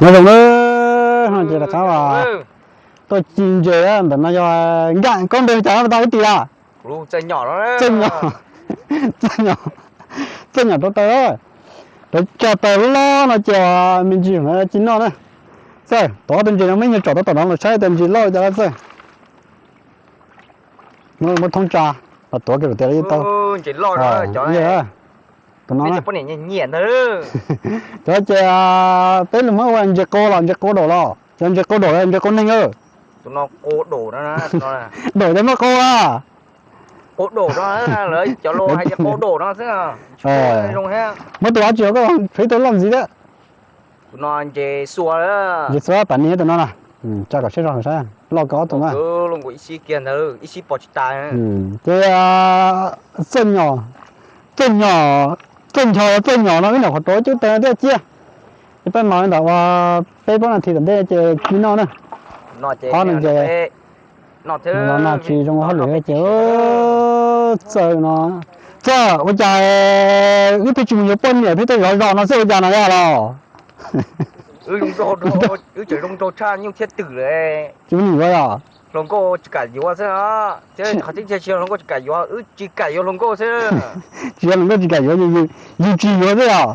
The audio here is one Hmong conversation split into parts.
Nyob zoo na, no ces rov qab tuaj ci ntses ntawm no yog Nkaj, koj npe hu cas no tau ib tis a? Txawj Nyom, Txawj Nyom rau taws, rau cog taws loj no ces me ntsis ci noj na. Txawj, tuav ob tug ntses no, muaj ib nyuag tsom tau tom no los saib tias ntses loj cas lawm Txawj. Muab thoob tsa, los tuav kiag kom tias yeej tau. Tus no, cov ces peb lus Hmoob ua ntses qau los ntses qau daum los, cov ntses qau daum los ntses qau neeg. Daum ces muaj qau a. Cov laus hais tias qau daum no xwb. Muab tus dab tsi koj tshuav ib tug loj ntxiv thiab. Tus no ntses xua, ntses xua pam ni tus no na. Tsa kom siab zog saib, loj kawg ob tug na. Ces Txawj Nyom, Txawj Nyom, Txawj Nyom, Txawj Nyom no wb nyuam qhuav rau ib cub taws thiaj ciaj. Ces peb mas li ntawd ua peb plaub nas this tom ntej ces ci noj na. Qhov no ces no tsis zoo hauj lwm ces Txawj no, Txawj ua cas wb pheej tsis mus yuav poj niam pheej tuaj zov zos no xwb ua cas no yog los? Wb tseem zoo nraug tshaj nyuj thiab twm lawm. Tsis muaj neeg yuav yog? Hluas nkauj tsis kam yuav xwb os. Qhov tseeb tiag tsis yog hluas nkauj tsis kam yuav, wb tsis kam yuav hluas nkauj xwb. Tsis yog hluas nkauj tsis kam yuav, yus tsis yuav xwb yog?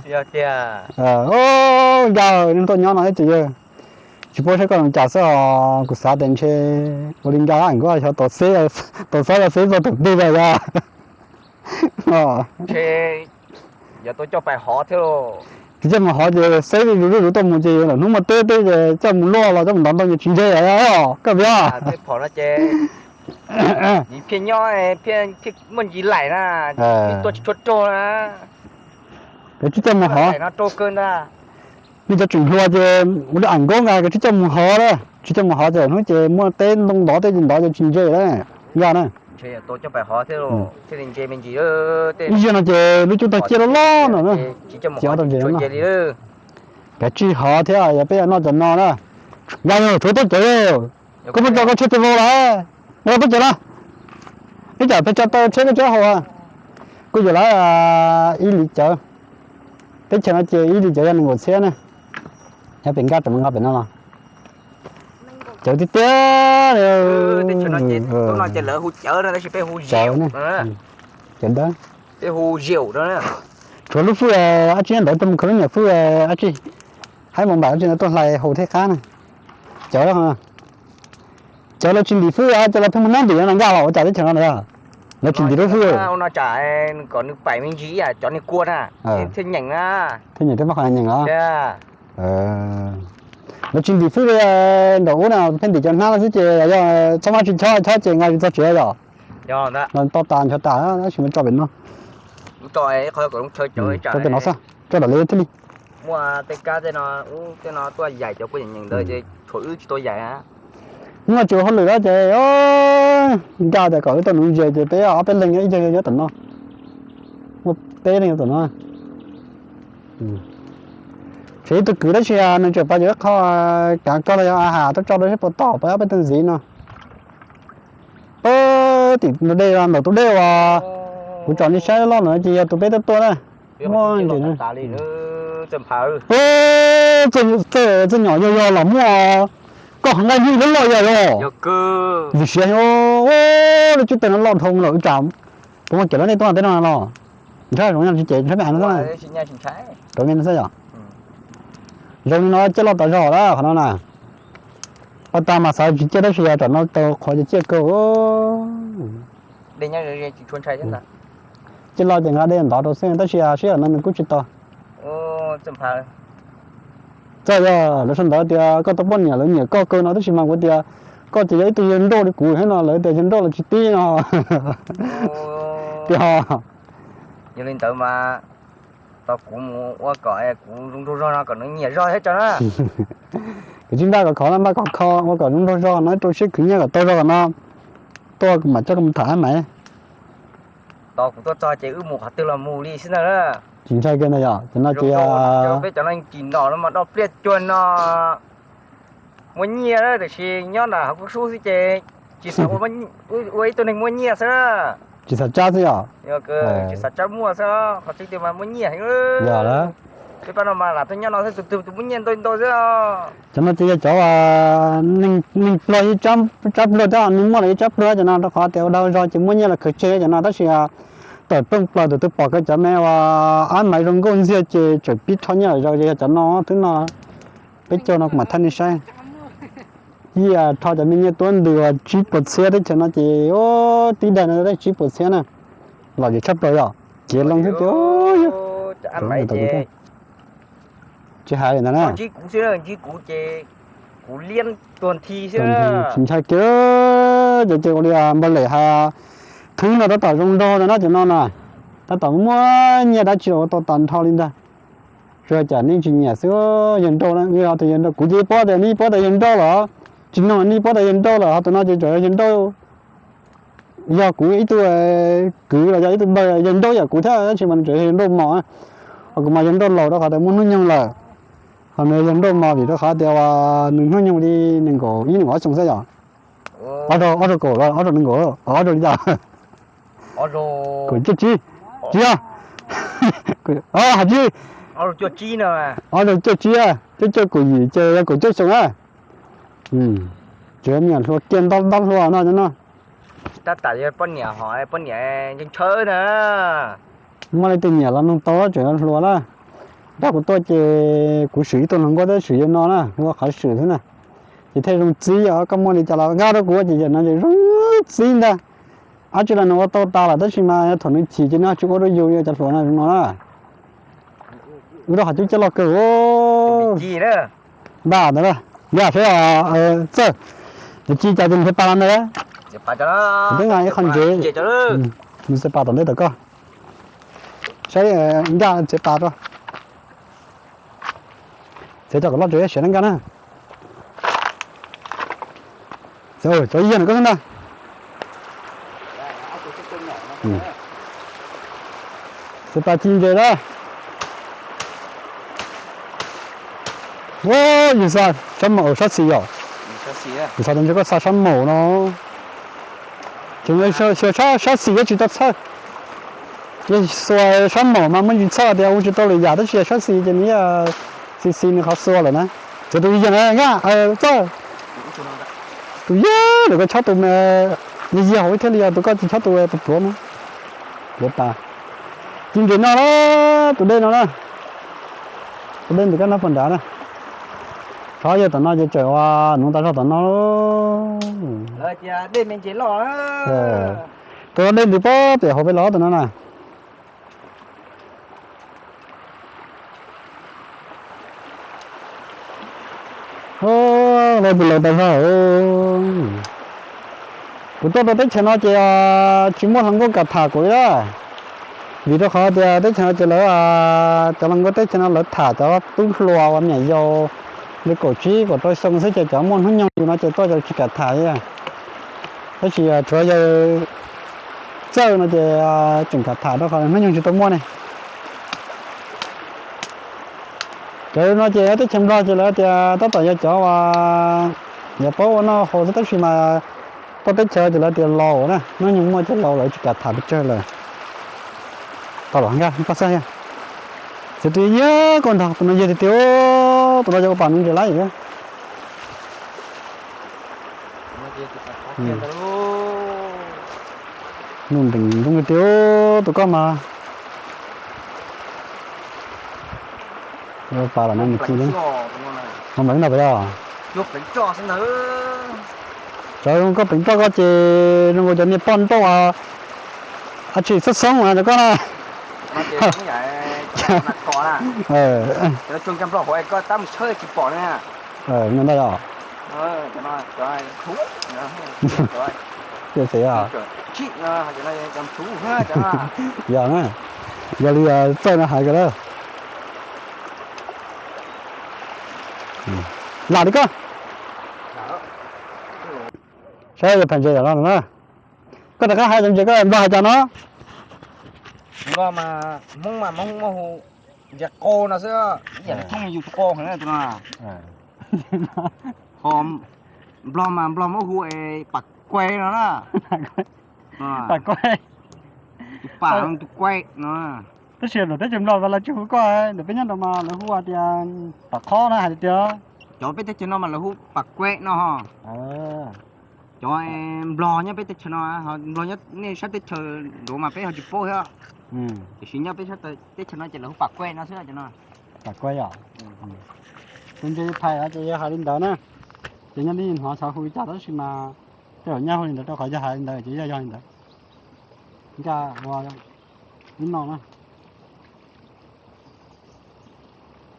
Nkaj, neeg tuaj nyob no ib txwm yog tsis paub saib koj zoo cas xwb os, kuv xav tias ntshe ua li Nkaj Am Nkauj xyov tau xeb, tau xav yog xeb txog tus twg lawm yog. Yuav tuaj coj pais hov thiab. Tsis coj mus hov ces xeb zuj zus zuj zus tuaj mus ces lawm hnub muaj teb teb ces coj mus luaj los coj mus ntov ntoo ces tsis ntse os, koj piav. Phiaj nyob, phiaj muaj ntsis laim na, tuaj tsis tshua raug na. Yuav tsis coj mus hov. Nej cov tseem hluas ces ua li Am Nkauj nqa koj tsis coj mus hov lawm, tsis coj mus hov ces hnub ces muaj teb ntoo ntov tej ntov ces tsis ntse lawm, Nkaj na. Ib zaug no ces lub cub tag ciaj loj loj no na, ces ob tau ntses no. Kav tsij hov thiab yog peb yuav noj cov no na. Nkaj yog tshuav tuaj cawv, koj muab tso koj tsheb tus vau lawm, muab tuaj cawv na. Ib tsam peb tso tau tsheb koj tsheb hauv. Kuj yuav lawm ib li cawv, teb chaws no ces ib li cawv yog nees nkaum txhiab na. Nyob pem Nkaj tseem nqa pem no los cawv tiag tiag. Cawv ntawd, tshuav lub fwj dab tsi ntawd tuaj mus khaws lub niam fwj dab tsi, haib mos npam dab tsi ntawd tuaj hlais haus thiaj qab na. Cawv, cawv lawv tsis ntim fwj ces lawv pheej mus nab ntim no Nkaj los ua cas teb chaws no na. Lawv tsis ntim lub fwj. Kom nws pais me ntsis ib yam cov niag kua na, thiaj nyeem na. Thiaj nyeem thiab muaj qhov nyeem los. Lawv tsis ntim fwj li, nram ub na pheej ntim cov hnab no xwb ces yog txhob mab tsis chob chob ces nqa tsis txog tsev yom. Los tau tas ncho tas tab sis muab tso pem no. Tso pem no xwb, tso dam li thiaj li. Muaj tej kab tej no, tej no tuaj yaim cov kua nyeem ntawd ces tshuav wb tsis tau yaim. Muaj tsis ua hauj lwm lawm ces Nkaj tias kom wb tuaj nuv ntses ces peb ob peb leeg ib co nyob tom no. Muaj peb leeg tom no. Tshuav ib tug kwv tab sis nws tseem pab yuav ib qho kav koj los yog a has tuaj tso rau seb puas tom pab ob peb tug ntxiv no. Pab tim ntug dej ntawm tus dej uas kuv tsom nej saib loj ntawd ces yog tus peb tuaj tuaj na. Muaj ntses na. Txawj nyom yog yog los muaj, koj nqaij nws loj loj yog yog. Vim siav lub cub taws no loj dhau lawm ib tsam. Puas muaj kev lawv nej tuaj teb no los? Ntshai zoov yog tsis ces ntshai me no xwb. Rau me no xwb yom. Zoo li no ciaj loj tas zog lawm qhov no na. Ua tas mas xav tsis ciaj tab sis yog tam no tau qhov ces ciaj kawg. Ciaj loj ces nqa dej ntov rau xwb tab sis sij hawm no nws kuj tsis tau. Txawj yog lawv sau ntawv tias koj tau poj niam lawv nyiam koj kawg no tab sis mas kuv tias koj ces yog ib tug yawg nrauj li kuv thiab no lawv tias yawg nrauj los tsis tib no. Tiag. Yog li ntawd mas tau kuv mus ua kom kuv zoo nraug zog no kom nws nyiam zog thiab tso na. Kuv tsis npaj kom khov no, npaj kom kho ua kom zoo nraug zog no, rau siab khwv nyiaj kom tau zog kom no tuaj mam coj koj mus tham mas. Tos kuv tuaj txog ces wb mus qhov twg los mus li xwb ntag. Tsis ntshai kiag ntag yom, cov no ces peb cov no tsis ntom no mas do pliaj cuag no. Muaj nyiaj tiam sis nyob nram hav kuv sub xwb ces tsis xav ua ib tug neeg muaj nyiaj xwb. Tsis xav tsab xwb yom. Tsis xav tsab muaj xwb, qhov tseeb tiag mas muaj nyiaj heev. Yog lawm, Peb pab no mas lam tuaj nyob no xwb, tus twg tus muaj nyiaj ntau ntau xwb. Cov no ces yog cov neeg pluag ib tsab pluag thiab, neeg muaj los ib tsab pluag cov no, rau qhov tias ua dag zog ces muaj nyiaj los khaws tseg cov no, tab sis tawm rooj plaws tus twg pom kiag cov me uas ab maiv zoo nkauj ntxiag ces tseem pib rho nyiaj los zaws, yog cov no twb no. Peb caug no kuv mam thaij nej saib. Ib yam rho cov me nyiaj tuab ntws uas tsib puas txhiab teb chaws no ces tib daim no twb tsib puas txhiab na. Lom zem tshaj plaws yom, cev loo thiab ces tsis hais li ntawd na. Tsis ntshai kiag, ces ces ua li npawg Lem hais, thwb no tab tom zoo nraug ntag na cov no na, tab tom muaj nyiaj dab tsi los ua tau tas nrho li ntag. Tsuas cas nej tsis nyiam xwb, yawg nrauj, tus yawg nrauj kuv ces paub tias nej paub tias yawg nrauj los, tsis noog nej paub tias yawg nrauj lawm, ho tus no ces tseem yog yawg nrauj. Yog kuv ib tug kwv los yog ib tug npawg yawg nrauj yam kuv thiab, tab sis mas nws tseem yog yawg nrauj mos, ho kuv mas yawg nrauj laus rau qhov tias muaj hnub nyoog lawm. Ho nws yawg nrauj mos vim rau qhov tias uas nws hnub nyoog li nees nkaum ib nees nkaum ob xyoo xwb yom. Ob rau, ob rau kaum los ob rau nees nkaum, ob rau li cas? Kaum cuaj tsib, tsis yog, hais tsis, ob rau cuaj tsib, cuaj cuaj kaum yim ces yog kaum cuaj xyoo na. Tseem nyiam hluas kiag nto dob hluas no cov no. Tab tom yog poj niam ho poj niam ntshaw na. Muaj leej twg nyiam los noog tau, tseem hluas na. Nrog kuv tuaj ces kuv swm ib tug hluas nkauj tab sis yog no na, ua qhov swm xwb na. Ces thiaj zoo txib, yog koj muaj li cas los nkag rau kuv ces yam no ces zoo txib ntag. Ab tsi los nws ua tau tas lawm tab sis mas thaum nws chim ces nws tsis ua rau yus, yog cov hluas no zoo no na. Wb rau qhov cub coj loj kawg. Npaj ntawd, nkag saib, Txawj, nws ci cas ces nws thiaj pas los ntawd. Twb nqa ib qho ntsev, nws txawj pas tom ntej tom koj. Saib, nkag txiav pas rau. Txiav cov kom loj tsev siav neej nkag na. Cov yag ntawm koj xwb ntag. Txiav pas ci ntses na. Yus xa sab maum sab xis yom. Yus xa tus ntses koj xa sab maum no. Ces xyuas sab xis yeej tsis tau txhawj. Yog xuas sab maum mas muaj ntsis txhawj tias ua tsis tau lwm yam tab sis sab xis ces nws xis xis nws qhov xuas lawm na. Txiav tus yag na, Txawj. Tus yag ntawm koj chob tus me, yag yag hauv thiaj li yog tus koj tsis chob tus pluav pluav na. Pluav tas. Ci ntses no na, tus dej no na. Tus dej ntawm koj no puas nrad na. Txhob yog tom no ces tseem ua nuv tas zog tom no. Tus dej ntws pob pem hauv peb los tus no na. Lawv pus laus tas zog. Kuv tuaj rau teb chaws no ces tsis muaj hluas nkauj kam tham kuv li na. Vim rau qhov tias teb chaws no ces lawv, cov hluas nkauj teb chaws no lawv tham cov tub hluas uas me nyuam yaus li kaum tsib kaum rau xyoo xwb ces cov muaj hnub nyoog yus no ces tuaj ces tsis kam tham li. Tab sis tshuav yawg Txawj no ces tseem kam tham rau qhov hnub nyoog tsis tau muaj ne. Cov no ces teb chaws Nplog ces lawv tias tab tom yog cov uas yog paub ua noj haus xwb tab sis mas tuaj teb chaws ces lawv tias laus na, hnub nyoog muaj ces laus lawv tsis kam tham pes tsawg lawm. Tau los nkag koj xaj, txiav tus yag koj ntag, tus no yag tiag tiag, tus no yog ua pas nuv ntses lawm. Nuj ntees zoo tiag tiag tus koj mas. Pas los no nws ci, no mas ib no pas yog. Cov zoo koj peev roj koj ces zoo nkaus cov niag poj nrauj ab tsi xoob xoob mas cov koj na. No ntag yog. Yog xev os. Yog na, yog li Txawj no hais ko lawm. Lam li koj. Saib yog phais ntses tom no na. Koj rov qab hais cov ntses koj Nplog hais cas no? Nplog mas, Hmoob mas Hmoob muaj hu ntses qau no xwb, ib yam li Hmoob yus qau heev na tus no. Ho Nplog mas Nplog muab hu pam kuai no na. Pam kuai. Tus pam tus kuai no. Tab sis ntawm teb chaws Nplog mas lawv tsis hu koj, ntawm peb nyob no mas lawv hu tias Pam Khob na hais tias. Cov peb teb chaws no mas lawv hu Pam Kuem no ho. Cov Nplog nyob peb teb chaws no, Nplog nyob nej sab teb chaws nraud mas peb ho tsis paub thiab. Tiam sis nyob peb sab teb chaws no ces lawv hu Pam Kuem no xwb cov no. Pam Kuem yom. Tus ntses phais ces yog hais li ntawd na. Ces nyob li hnov xyov hu li cas tab sis mas tej zaum nyaj hu li ntawd rau qhov yog hais li ntawd ces yog yog li ntawd. Nkaj ua ib no na.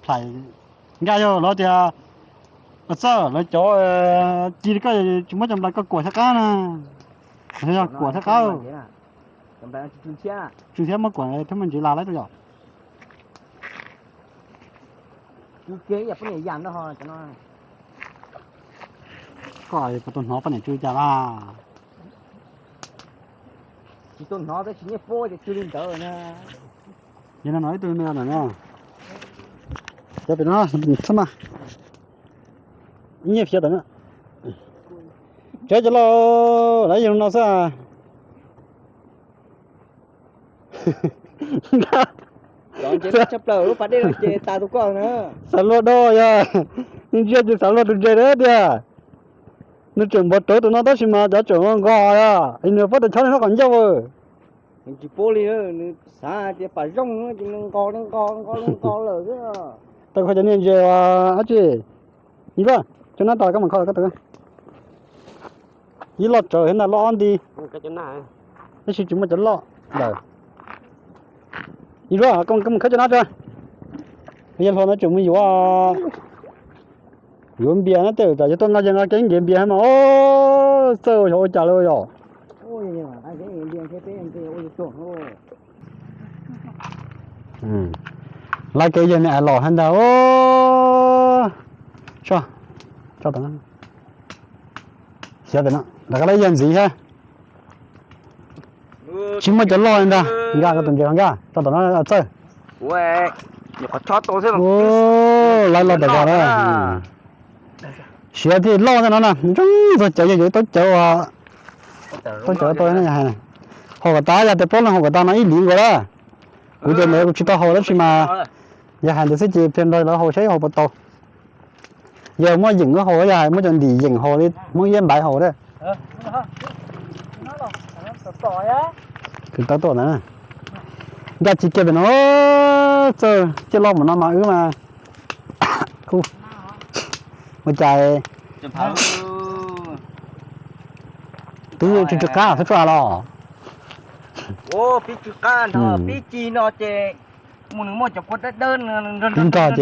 Phais, nkaj yog lawv tias, Txawj, lawv cov ci koj tsis muab cov nplais koj kuam thaj qab na. Yog kuam thaj qab. Tsw thiab muab kuam thiab muaj ntsev las lawm yom. Koj puas tau hnov poj niam tsw cas las? Tsis tau hnov tab sis nyiaj paub tias tsw li ntawd na. Yog no no ib tug me no na. Cov pem no xwb mas. Nyiaj phiab tawm na. Tsev cov laus lawv yog no xwb. Xav luaj dab yog, nws ntsia ces xav luaj tus ntses na tiag. Nws tseem npog rawv tus no tab sis mas cov tseem nqos nqos, nws pab tes chob nws nyob qhov ncauj. Nws tsis paub li, nws xav tias pam zooj ces nws nqos li nqos nqos li nqos lawm xwb. Tau kho cov niag ntses dab tsi? Ib loj, cov nab tas koj mam kho koj tau. Ib loj tsawv thiab ntag, loj ob nti. Tab sis tsis muaj cov loj lawm. Ib loj, koj mus khawb cov nab tso. Yog hlo no tseem mus yuav, yuav npias na, tej zaum yog tuaj nqa yawg nqa keeb nkev npias mas, Txawj, xyov ua cas li yom. Lawv kev yawg me los hais ntag. Xyov, rov qab lawv yawg ntxiv thiab. Tsis muaj cov loj li ntag, nkaj koj tus ntses nkaj tso tom no Txawj. Lawv los tom zos na. Siav thiaj loj thiab no na, zoo txog cawv yog yuav tau cawv, tau cawv tau hais. Haus kom tas, yog tias plaub leeg haus kom tas no ib lim nkaus lawm. Kuv ces ntawd kuv tsis tau haus tab sis mas yog hais ntawd xwb ces pliag nrog lawv haus saib haus puas tau. Yog muaj yeem wb haus, yog hais muab cov ntim yeem haus li Hmoob Iab Npaiv haus na. Tus tau tuaj na. Nkaj tsis kiag pem no, Txawj, ciaj loj mus no mas wb mas. Ua cas twb tsw tsw qab xwb tsuas los. Pib tsw qab nrog pib ci no ces mus nws muaj cov kua dawb dawb nrog nrog no ntag.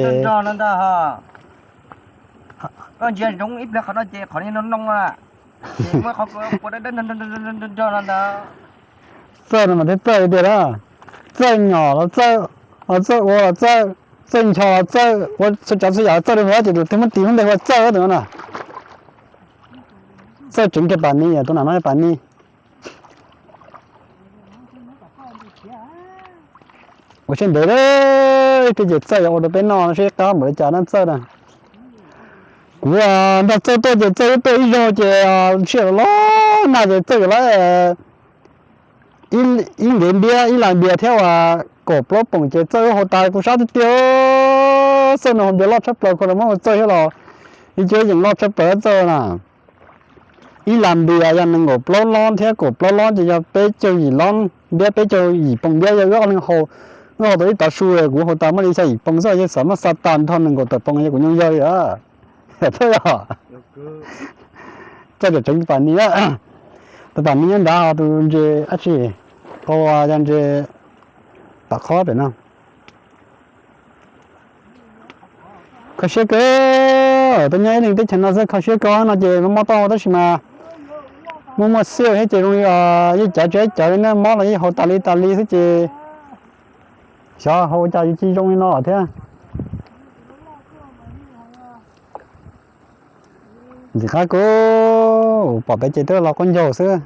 Koj ntsia zoo ib pliag qhov no ces qhov no noo noo na. Ces muaj qhov kua dawb dawb nrog nrog no ntag. Txawj no mas thiaj txawj tiag na. Txawj nyom los txawj, los txawj ua los txawj, txawj ncho los txawj, ua txhua tsav txhua yam los txawj li ntawd ces tus twg muab tis lub npe hu ua Txawj tus no na. Txawj tseev kiag Pam Ni, tus nam no yog Pam Ni. Ua siab ntev lawm, ib pliag ces Txawj yuav ua rau peb noj seb qab npaum li cas na Txawj na. Kuv nrog Txawj tuaj ces Txawj wb tuaj ib zaug ces tsiaj los los nag ces Txawj yuav lawv ib ntev npiab ib las npias thiab uas kaum plaub poom ces Txawj wb haus tas kuv sab tiag tiag. Txawj no haus npias loj tshaj plaws, kuv los muab hu Txawj thiab los ib co yeem loj tshaj plaws Txawj na. Ib las npias yog nees nkaum plaub lob thiab kaum plaub lob ces yog peb caug yim lob npiab, peb caug yim poom npiab yog wb ob leeg haus. Wb haus tau ib tav su, kuv haus tas muaj li xya yim poom xwb, yog xav muab xa tas nrho nees nkaum tawm poom yog kuv nyoo yawg li. Txawj yog, Txawj tseem tseev tus Pam Ni, tus Pam Ni nyob nrad, tus ntses dab tsi, qau yog ntses pam khob pem no. Kho siab kawg, tuaj nyob ib leeg teb chaws no xwb kho siab kawg no ces mob mob taub hau tab sis mas muaj muaj xiaj thiab ces zoo li yeej cov tsis cov li na, mob los yeej haus tas li tas li xwb ces xyov haus cas yuav cia zoo li no thiab. Ntxim qab kuv pom peb ces twb los qaub ncaug xwb.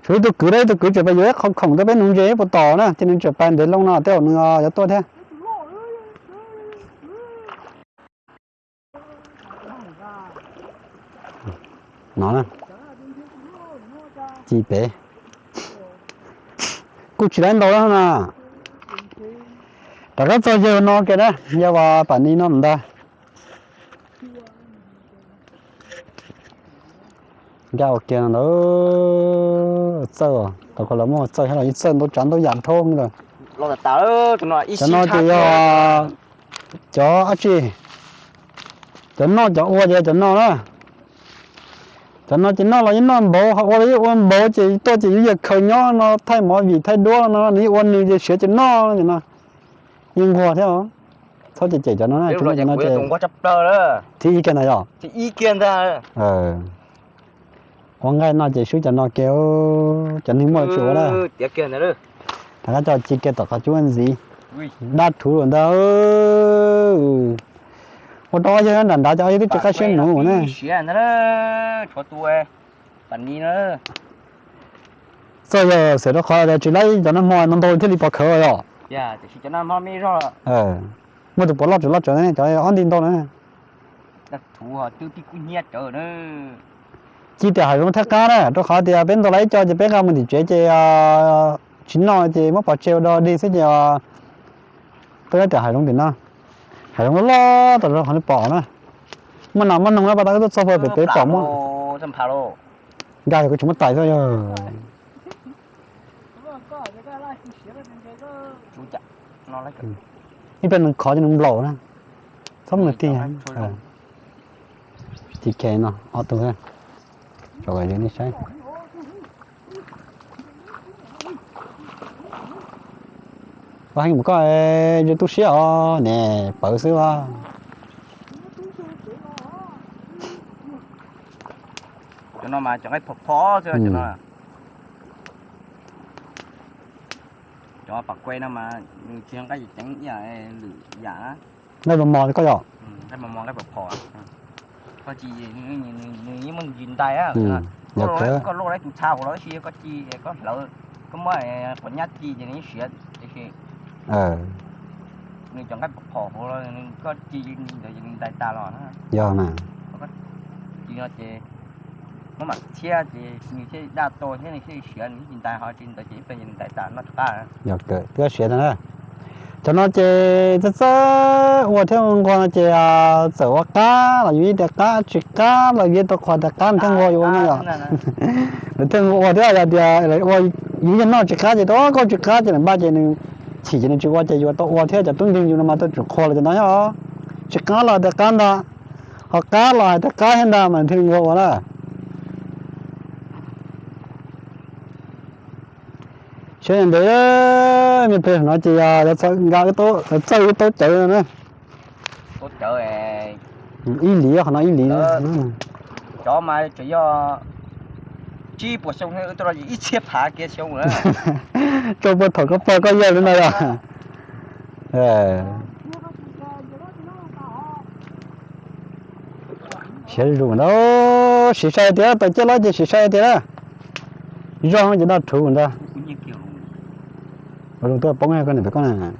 Tshuav ib tug kwv, ib tug kwv tseem pais yuav ib qho khoom tuaj peb nuv ntses puas tom na, ces nws tseem pais ntev loo no tej zaum nws yuav tuaj thiab. No, ci pem kuj tsis laib ntau na. Rov qab txog yawg no kiag na, yog uas Pam Ni no ntag. Nkaj ua kiag no ntag, txawj, tau koj los muaj txawj thiab los yeej txawj ntau tsav ntau yam dhau lawm. Cov no ces yog cov dab tsi, cov noj cov ua ces cov no na. Cov no ces noj los yeej noj npaum, ho ua los yeej ua npaum, ces tuaj ces yus yawg khaws nyob no thaij movie thaij duab no nws yeej ua nws ces siav ces noj no. Yeej nquag thiab. Txhob cem cem cov no na, no thiab ib kiag ntag yom. Ua nqaij no ces swb cov no kiag, cov neeg muaj tsis ua na. Rov qab coj ci kiag tom qhov cub ntxiv. Dab rhuv lawm ntag. Ua rau ob yawg nram nrad ces ob yawg twb tsis qab siab nuv na. Txawj yog xav rau qhov tias tsis laib cov nag hmo no ntau thiaj li pom khawv yom. Muaj tus puav loj tsawv loj tsawv ne, cov ob nti ntau na. Ci tias hav zoov thaj qab na, rau qhov tias peb ntau lawm ib co ces peb nqa mus tim tsev ces tsis noj ces muab pov tseg ua dog dig xwb ces peb tias hav zoov tim no, hav zoov loj loj tom qhov nej pom na. Muaj nas muaj noog na, pas tas wb tuaj txog pem pem pom muaj. Nkaj yog kuv tsis muab tais xwb yog. Ib pliag nws khov ces nws nplaum na. Txhob mus tig. Ci ke no ob tug, saib. Koj heev mus koj, yog tu siab os ne, pawv xwb as. Cov no mas cov nqaij phom phom xwb cov no. Cov pam kuai no mas nws tsis yog nqaij ceev ib yam lwm yam na. Nqaij mos mos koj yom. Nqaij mos mos nqaij phom phom. Koj ci nws yeej muaj ntsis ntais. Koj luaj lawm tus tshav hauv los sis koj ci, koj hlawv, koj muab quav nyab ci ces nws yeej siav tiam sis nws cov nqaij phom phom hauv los koj ci ntawd ces nws ntais tas los na. Yog na. Ci no ces muab mam txhiab ces nws thiaj daj tau thiab nws thiaj siav, nws tsis ntais ho tsis ntawd ces ib pliag ces nws ntais tas noj rov qab. Yog kawg twb siav na. Cov no ces txawj txawj ua thiab nquag no ces txawm ua qab los yus yeej tias qab, tsis qab los yus yeej tau qhuas tias qab nws thiaj nquag yus ua no yom. Nws thiaj nquag ua thiab yog tias ua yus yeej noj tsis qab ces tau, koj tsis qab ces nws npaj ces nws chim ces nws tsis ua ces yuav tau ua thiab. Cov tub nkeeg yus no mas tau tsum qhuas los cov no thiab. Tsis qab los hais tias qab ntag, ho qab los hais tias qab thiab ntag mas nws thiaj li nquag ua na. Siab ntev, me pem no ces yog yuav txog nqa wb txawj wb taub cawv no na. Ib liv, qhov no ib liv. Cov mas tseem yog tsib puas xyoo, ib txhiab phav kiag xyoo. Rau puag thaum koj pog koj yawg li no yog. Siav zus ntag, siv sai tiag, tawm ciaj lawm ces siv sai tiag na. Zoj ces daj rhuv ntag. Ua zoo tuaj poob koj niam pem koj na.